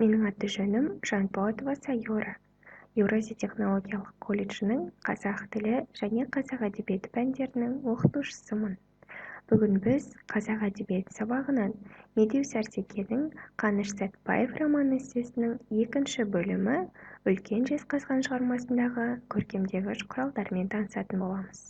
Менің аты-жөнім Жанболатова Сайора. Еуразия технологиялық колледжінің қазақ тілі және қазақ әдебиеті пәндерінің оқытушысымын. Бүгін біз қазақ әдебиеті сабағынан Медеу Сәрсекенің Қаныш Сәтбаев роман-эссесінің екінші бөлімі Үлкен Жезқазған шығармасындағы көркемдегіш құралдармен танысатын боламыз.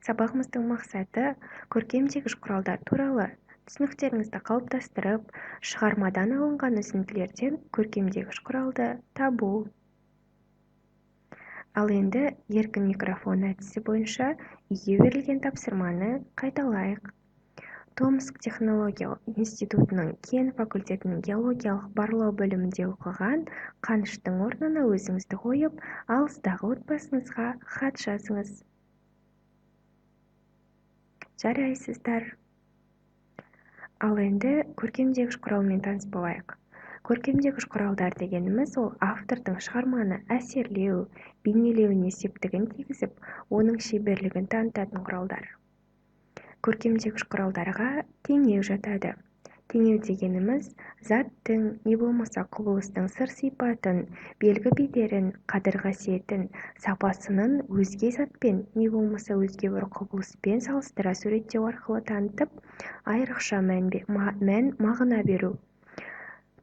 Сабағымыздың мақсаты көркемдегіш құралдар туралы түсініктеріңізді қалыптастырып, шығармадан алынған үзінділерден көркемдегіш құралды табу. Ал енді еркін микрофон әдісі бойынша үйге берілген тапсырманы қайталайық. Томск технологиялық институтының кен факультетінің геологиялық барлау бөлімінде оқыған Қаныштың орнына өзіңізді қойып, алыстағы отбасыңызға хат жазыңыз. Жарайсыздар. Ал енді көркемдегіш құралмен таныс болайық. Көркемдегіш құралдар дегеніміз ол автордың шығарманы әсерлеу, бейнелеуіне септігін тигізіп, оның шеберлігін танытатын құралдар. Көркемдегіш құралдарға теңеу жатады. Теңеу дегеніміз заттың, не болмаса құбылыстың сыр-сипатын, белгі бедерін, қадір-қасиетін, сапасының өзге затпен, не болмаса өзге бір құбылыспен салыстыра суреттеу арқылы танытып, айрықша мән мағына беру.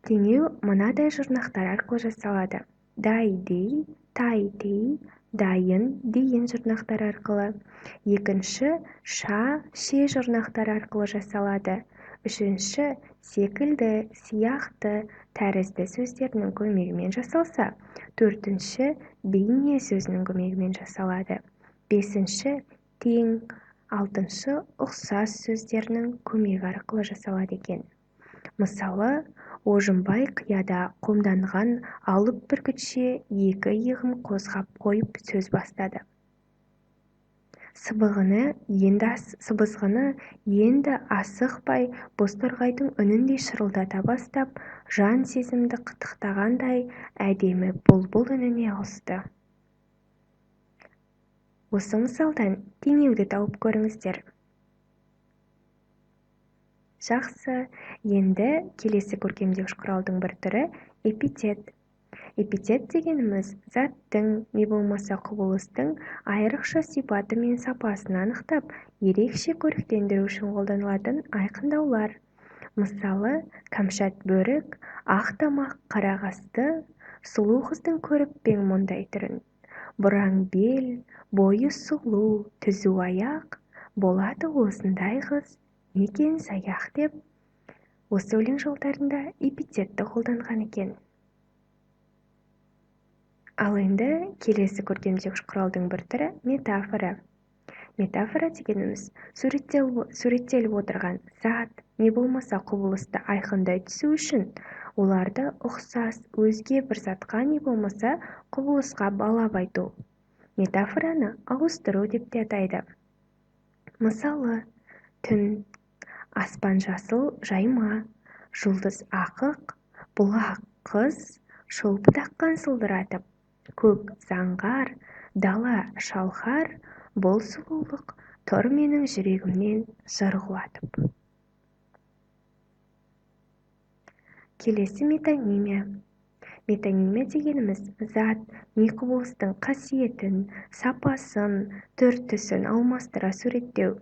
Теңеу мынадай жұрнақтар арқылы жасалады. Дай-дей, тай-тей, дайын, дейін жұрнақтары арқылы. Екінші, ша, ше жұрнақтары арқылы жасалады. Үшінші, секілді, сияқты, тәрізді сөздерінің көмегімен жасалса, төртінші, бейне сөзінің көмегімен жасалады. Бесінші, тең, алтыншы, ұқсас сөздерінің көмегі арқылы жасалады екен. Мысалы, Ожымбай қияда қомданған алып бүркітше екі иығын қозғап қойып сөз бастады. Сыбызғыны енді асықпай бозторғайдың үніндей шырылдата бастап, жан сезімді қытықтағандай әдемі бұлбұл үніне ауысты. Осы мысалдан теңеуді тауып көріңіздер. Жақсы, енді келесі көркемдегіш құралдың бір түрі эпитет. Эпитет дегеніміз заттың, не болмаса құбылыстың айрықша сипаты мен сапасын анықтап, ерекше көріктендіру үшін қолданылатын айқындаулар. Мысалы, кәмшат бөрік, ақ тамақ қара қасты, сұлу қыздың көріп пе ең мұндай түрін. Бұраң бел, бойы сұлу, түзу аяқ, болады осындай қыз, некен саяқ деп, осы өлең жолдарында эпитетті қолданған екен. Ал енді келесі көркемдегіш құралдың бір түрі метафора. Метафора дегеніміз суреттеліп отырған зат, не болмаса құбылысты айқындай түсу үшін оларды ұқсас өзге бір затқа, не болмаса құбылысқа балап айту. Метафораны ауыстыру деп те атайды. Мысалы, түн, аспан жасыл жайма, жұлдыз ақық, бұлақ қыз, шолпы таққан сылдыратып, көк заңғар, дала шалқар, бұл сұлулық тұр менің жүрегімнен жыр құлатып. Келесі метонимия. Метонимия дегеніміз зат, не құбылыстың қасиетін, сапасын, түр-түсін алмастыра суреттеу.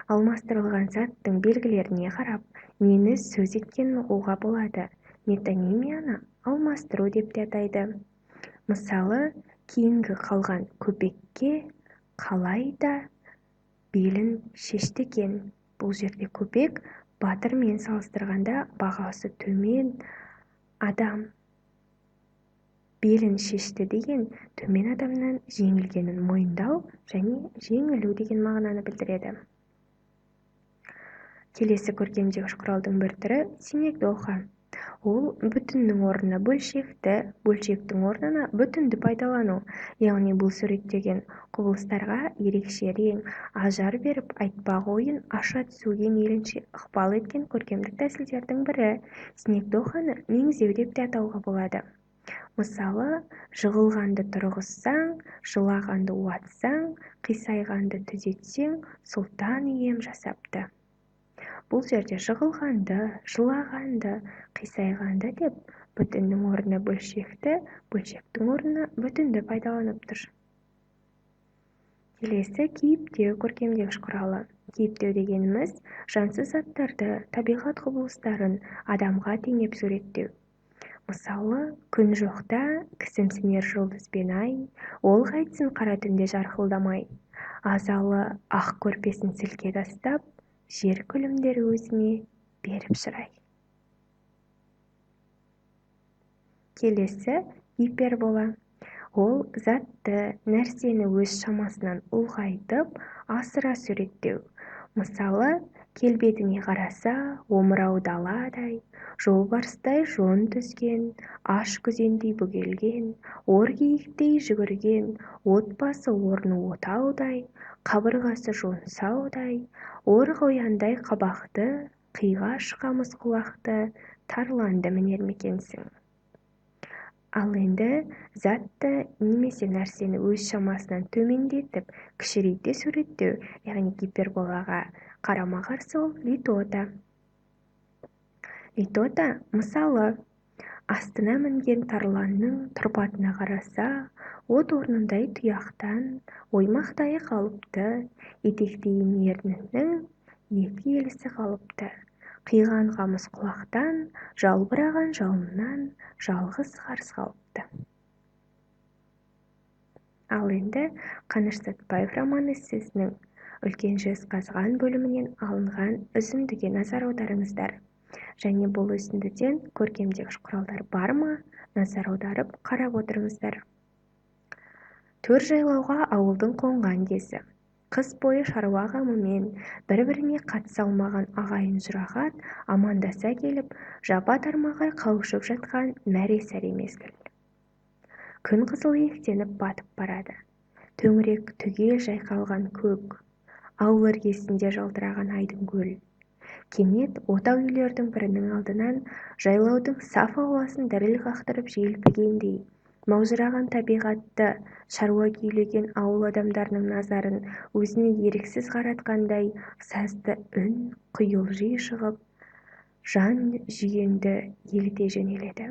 Алмастырылған заттың белгілеріне қарап, нені сөз еткенін ұғуға болады. Метонимияны алмастыру деп те атайды. Мысалы, кейінгі қалған көпекке қалай да белін шешті екен. Бұл жерде көпек батырмен салыстырғанда бағасы төмен адам. Белін шешті деген төмен адамнан жеңілгенін мойындау және жеңілу деген мағынаны білдіреді. Келесі көркемдегіш құралдың бір түрі синекдоха. Ол бүтіннің орнына бөлшекті, бөлшектің орнына бүтінді пайдалану, яғни бұл суреттеген құбылыстарға ерекше рең, ажар беріп, айтпақ ойын аша түсуге мейлінше ықпал еткен көркемдік тәсілдердің бірі. Синекдоханы меңзеу деп те атауға болады. Мысалы, жығылғанды тұрғызсаң, жылағанды уатсаң, қисайғанды түзетсең, сұлтан ием жасапты. Бұл жерде жығылғанды, жылағанды, қисайғанды деп бүтіннің орнына бөлшекті, бөлшектің орнына бүтінді пайдаланып тұр. Келесі кейіптеу көркемдегіш құралы. Кейіптеу дегеніміз жансыз заттарды, табиғат құбылыстарын адамға теңеп суреттеу. Мысалы, күн жоқта кісімсінер жұлдыз бен ай, ол қайтсін қара түнде жарқылдамай. Азалы ақ көрпесін сілке тастап, жер күлімдер өзіне беріп шырай. Келесі гипербола. Ол затты, нәрсені өз шамасынан ұлғайтып, асыра суреттеу. Мысалы, келбетіне қараса, омырау даладай, жолбарыстай жон түзген, аш күзендей бөгелген, ор киіктей жүгірген, отбасы орны отаудай, қабырғасы жонсаудай, ор қояндай қабақты, қиғаш қамыс құлақты, тарланды мінер мекенсің. Ал енді затты немесе нәрсені өз шамасынан төмендетіп, кішірейте суреттеу, яғни гиперболаға қарама-қарсы ол литота. Литота, мысалы, астына мінген тарланның тұрпатына қараса, от орнындай тұяқтан, оймақтайы қалыпты, етектейін ернінің екі елісі қалыпты. Қиған қамыс құлақтан, жалбыраған жалыннан жалғыз қарс қалыпты. Ал енді Қаныш Сәтбаев роман-эссесінің Үлкен Жезқазған бөлімінен алынған үзіндіге назар аударыңыздар. Және бұл үзіндіден көркемдегіш құралдар бар ма, назар аударып қарап отырыңыздар. Төр жайлауға ауылдың қонған кезі. Қыс бойы шаруа қамымен бір-біріне қатыса алмаған ағайын жұрағат амандаса келіп, жапа тармағай қауышып жатқан мәре-сәре мезгіл. Күн қызыл иектеніп батып барады. Төңірек түгел жайқалған көк, ауыл іргесінде жалтыраған айдын көл. Кенет отау үйлердің бірінің алдынан жайлаудың саф ауасын діріл қақтырып желпігендей, маужыраған табиғатты шаруа күйлеген ауыл адамдарының назарын өзіне еріксіз қаратқандай сазды үн құйылжи шығып, жан жүйеңді еліте жөнеледі.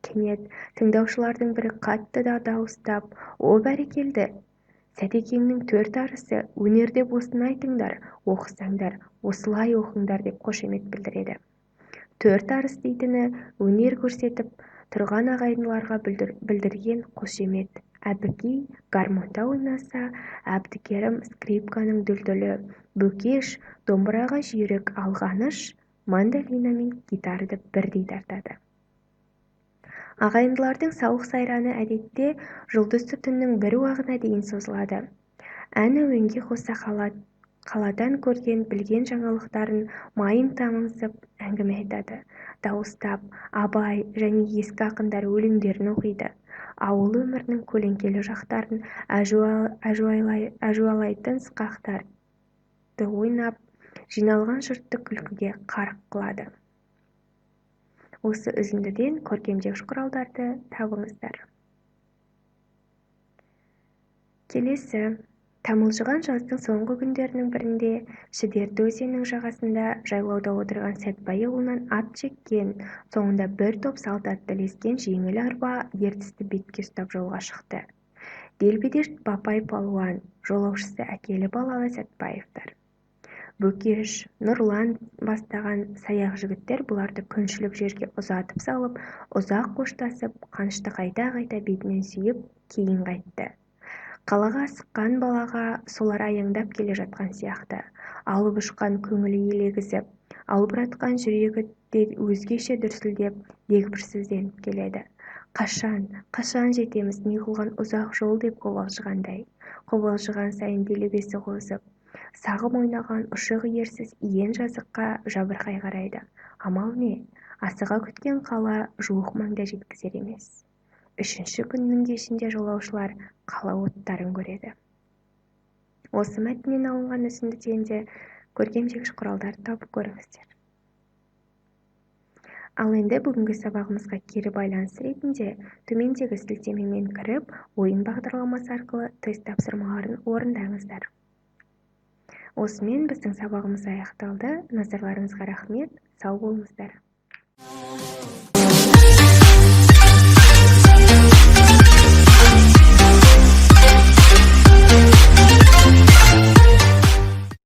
Кенет тыңдаушылардың бірі қатты да дауыстап, «О, бәрекелді! Сәтекеңнің төрт арысы, өнерде осыны айтыңдар, оқысаңдар, осылай оқыңдар» деп қошемет білдіреді. Төрт арыс дейтіні өнер көрсетіп тұрған ағайындыларға білдірген қошемет. Әбікей гармонда ойнаса, Әбдікерім скрипканың дүлдүлі, Бөкеш домбыраға жүйрік, Алғаныш мандолина мен гитарады бірдей тартады. Ағайындылардың сауық сайраны әдетте жұлдызды түннің бір уағына дейін созылады. Ән әуенге қоса қаладан көрген, білген жаңалықтарын майын тамызып әңгіме айтады. Дауыстап Абай және ескі ақындар өлеңдерін оқиды. Ауыл өмірінің көлеңкелі жақтарын әжуалайтын сықақтарды ойнап, жиналған жұртты күлкіге қарық қылады. Осы үзіндіден көркемдегіш құралдарды табыңыздар. Келесі, тамылжыған жаздың соңғы күндерінің бірінде Шідерті өзенінің жағасында жайлауда отырған Сәтбай ауылынан ат жеккен, соңында бір топ салт атты ілескен жеңіл арба ертісті бетке ұстап жолға шықты. Делбедеш Бапай палуан, жолаушысы әкелі балалы Сәтбаевтар. Бөкеш, Нұрлан бастаған саяқ жігіттер бұларды күншілік жерге ұзатып салып, ұзақ қоштасып, Қанышты қайта-қайта бетінен сүйіп, кейін қайтты. Қалаға асыққан балаға солар аяңдап келе жатқан сияқты. Алып ұшқан көңілі елегізіп, албыратқан жүрегі де өзгеше дүрсілдеп, дегбірсізденіп келеді. Қашан, қашан жетеміз, не қылған ұзақ жол деп қобалжығандай. Қобалжыған сайын делебесі қозып, сағым ойнаған ұшық ерсіз иен жазыққа жабырқай қарайды. Амал не, асыға күткен қала жуық маңда жеткізер емес. Үшінші күннің кешінде жолаушылар қала оттарын көреді. Осы мәтіннен алынған үзіндіден де көркемдегіш құралдарды тауып көріңіздер. Ал енді бүгінгі сабағымызға кері байланыс ретінде төмендегі сілтемемен кіріп, ойын бағдарламасы арқылы тест тапсырмаларын орындаңыздар. Осымен біздің сабағымыз аяқталды. Назарларыңызға рахмет. Сау болыңыздар.